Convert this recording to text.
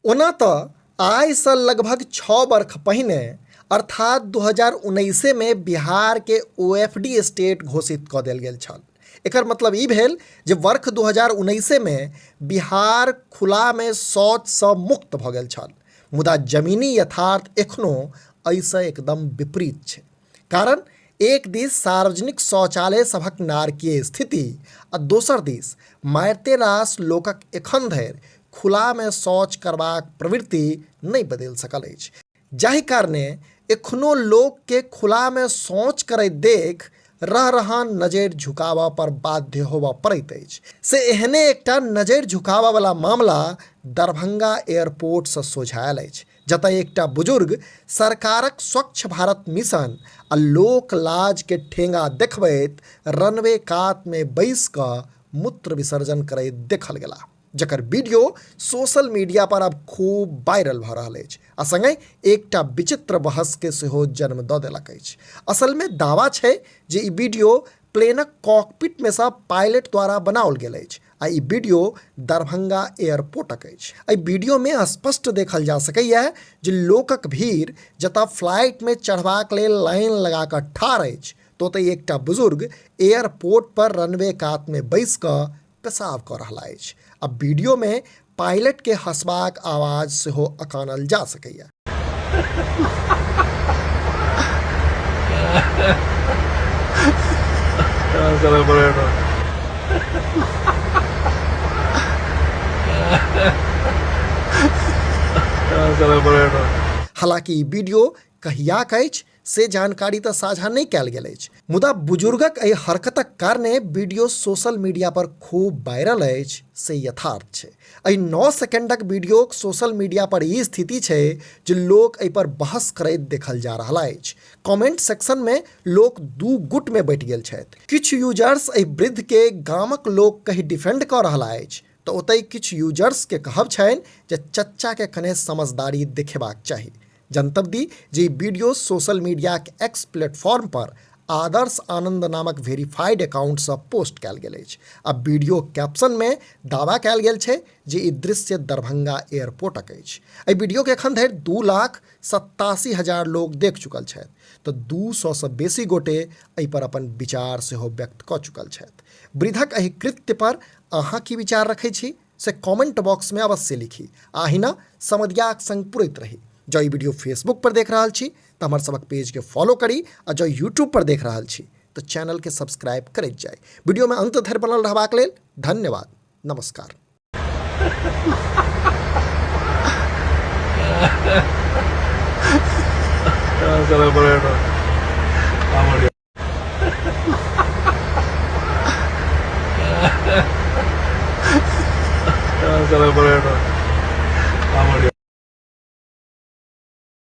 ओना तऽ आइसँ लगभग 6 वर्ष पहिने अर्थात 2019 मे बिहारके ओ एफ डी स्टेट घोषित कऽ देल गेल छल। एकर मतलब ई भेल जे वर्ष 2019 मे बिहार खुलामे शौचसँ मुक्त भऽ गेल छल, मुदा जमीनी यथार्थ एखनो एहिसँ एकदम विपरीत छै। कारण एक दिस सार्वजनिक शौचालय सभक नारकीय स्थिति आ दोसर दिस मारिते रास लोकक एखन धरि खुलामे शौच करबाक प्रवृत्ति नहि बदलि सकल अछि, जाहि कारणे एखनो लोकके खुलामे शौच करैत देख रह रहन नजरि झुकाबऽ पर बाध्य होबऽ पड़ैत अछि। से एहने एकटा नजरि झुकाबऽ वाला मामला दरभंगा एयरपोर्टसँ सोझायल अछि, जतय एकटा बुजुर्ग सरकारक स्वच्छ भारत मिशन आ लोक लाज के ठेंगा देखबैत रनवे कात में बैस कऽ मूत्र विसर्जन करैत देखल गेला, जकर वीडियो सोशल मीडिया पर अब खूब वायरल भऽ रहल अछि आ संगहि एकटा विचित्र बहस के सेहो जन्म दऽ देलक अछि। असल में दावा छै जे ई वीडियो प्लेनक कॉकपिट में सँ पायलट द्वारा बनाओल गेल अछि आ ई वीडियो दरभंगा एयरपोर्टक अछि। एहि वीडियो में स्पष्ट देखल जा सकैए जे लोकक भीड़ जतऽ फ्लाइट में चढ़बाक लेल लाइन लगा कऽ ठाढ़ अछि, तऽ ओतहि एकटा बुजुर्ग एयरपोर्ट पर रनवे कात में बैस कऽ पेशाब कऽ रहला अछि आ वीडियो में पायलट के हंसबाक आवाज सेहो अकानल जा सकैए। हालांकि ई वीडियो कहियाक अछि से जानकारी तऽ साझा नहि कयल गेल अछि, मुदा बुजुर्गक एहि हरकतक कारणे वीडियो सोशल मीडिया पर खूब वायरल अछि से यथार्थ छै। एहि 9 सेकेंडक वीडियोक सोशल मीडिया पर ई स्थिति छै जे लोक एहि पर बहस करैत देखल जा रहल अछि। कमेंट सेक्शन में लोक दू गुट में बँटि गेल छथि। किछु यूजर्स एहि वृद्ध के गामक लोक कहि डिफेंड कऽ रहल अछि तऽ ओतहि किछु यूजर्स के कहब छनि जे चच्चा के कने समझदारी देखेबाक चाही। जनतब दी जे ई वीडियो सोशल मीडियाक एक्स प्लेटफॉर्म पर आदर्श आनंद नामक वेरीफाइड अकाउंटसँ पोस्ट कयल गेल अछि आ वीडियो कैप्शनमे दावा कयल गेल छै जे ई दृश्य दरभंगा एयरपोर्टक अछि। एहि वीडियोके एखन धरि 2,87,000 लोक देख चुकल छथि तऽ 200सँ बेसी गोटे एहि पर अपन विचार सेहो व्यक्त कऽ चुकल छथि। वृद्धक एहि कृत्य पर अहाँ की विचार रखै छी से कमेंट बॉक्स में अवश्य लिखी आ अहिना समदियाक संग पुरैत रही। जँ ई वीडियो फेसबुक पर देख रहल छी तऽ हमर सबक पेज के फॉलो करी आ जँ यूट्यूब पर देख रहल छी तऽ चैनल के सब्सक्राइब करैत जाय। वीडियो में अंत धरि बनल रहबाक लेल धन्यवाद। नमस्कार। Comedy.